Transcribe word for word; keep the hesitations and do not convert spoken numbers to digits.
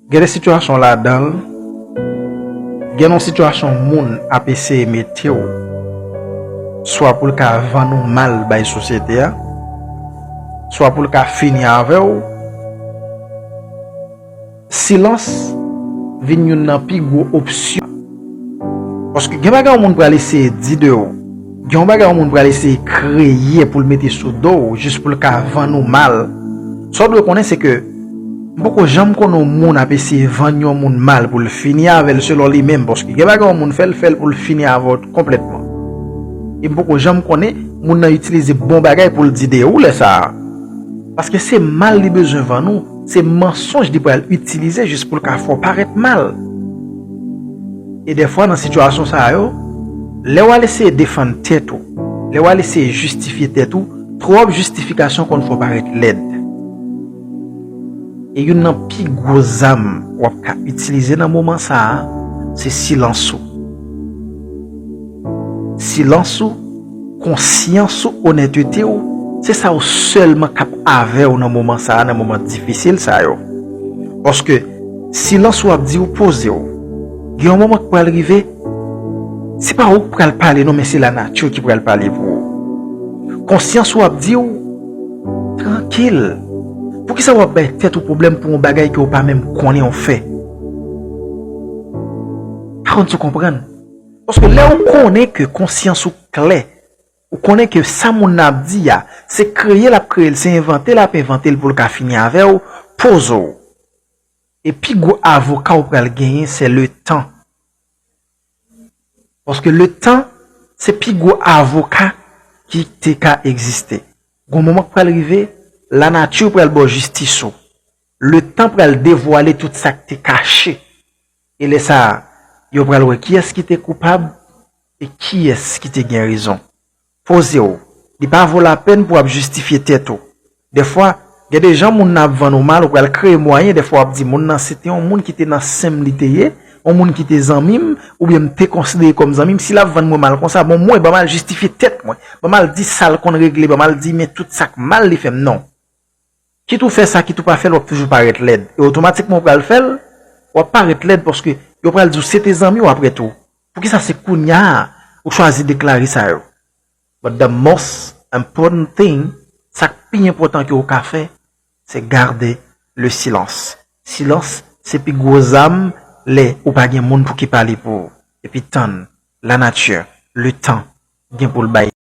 Gen de sitiyasyon ladan l, gen yon sitiyasyon moun ap eseye mete w, swa pou l ka vann ou mal bay sosyete a, swa pou l ka fini avè w. Silans vin youn nan pi gwo opsyon. Paske gen bagay yon moun pral eseye di de ou, gen yon bagay yon moun pral eseye kreye pou l mete sou do w, jis pou l ka vann ou mal. Sa w dwe konnen, se ke m poko janm konnen yon moun ap eseye vann yon moun mal pou l fini avè l selon li menm, paske gen bagay yon moun fè, l fè l pou l fini avè w konplètman. E m poko janm konnen moun nan itilize bon bagay pou l di de ou lè sa a. Paske se mal li bezwen vann ou, se mansonj li pral itilize jis pou l ka fè w parèt mal. E dèfwa, nan sitiyasyon sa yo, lè w al eseye defann tèt ou, lè w al eseye jistifye tèt ou, twòp jistifikasyon konn fè w parèt lèd. E youn nan pi gwo zam w ap ka itilize nan moman sa a, se silans ou. Silans ou, konsyans ou, onètete w, se sa w sèlman k ap avè w nan moman sa a, nan moman difisil sa yo. Paske silans ou ap di w poze w. Gen yon moman k pral rive, se pa ou k pral pale non, men se lanati ki pral pale pou ou. Konsyans ou ap di w, trankil. Poukisa w ap bay tèt ou pwoblèm pou yon bagay ke w pa menm konnen w fè? Pa konn si w konprann. Paske lè w konnen ke konsyans ou klè, ou konnen ke sa moun nan ap di a, se kreye l ap kreye l, se envante l ap envante l pou l ka fini avè w, poze w. E pi gwo avoka w pral genyen, se letan. Paske letan, se pi gwo avoka ki te ka egziste. Gon moman k pral rive, lanati pral ba w jistis ou. Letan pral devwale tout sa k te kache. E lè sa a, yo pral wè kiyès ki te koupab e kiyès ki te gen rezon. Poze w. Li pa vo lapèn pou w ap jistifye tèt ou. Dèfwa, gen de jan moun nan ap vann ou mal, ou pral kreye mwayen, dèfwa w ap di, moun nan se te yon moun ki te nan sen m li te ye, yon moun ki te zanmi m, oubyen m te konsidere kòm zanmi m, si l ap vann mwen mal konsa, bon, mwen, ban m al jistifye tèt mwen, ban m al di sa l konn regle, ban m al di, men tout sa k mal li fè m, non. Kit ou fè sa, kit ou pa fè l, w ap toujou parèt lèd. E otomatikman w pral fè l, w ap parèt lèd paske yo pral di w se te zanmi w apre tou. Poukisa se kounye a ou chwazi deklare sa yo? But the most important thing, sa k pi enpòtan ke w ka fè, se garde le silence. Silans se pi gwo zam lè ou pa gen moun pou ki pale pou ou. Epi tann lanati, le tan, gen pou l bay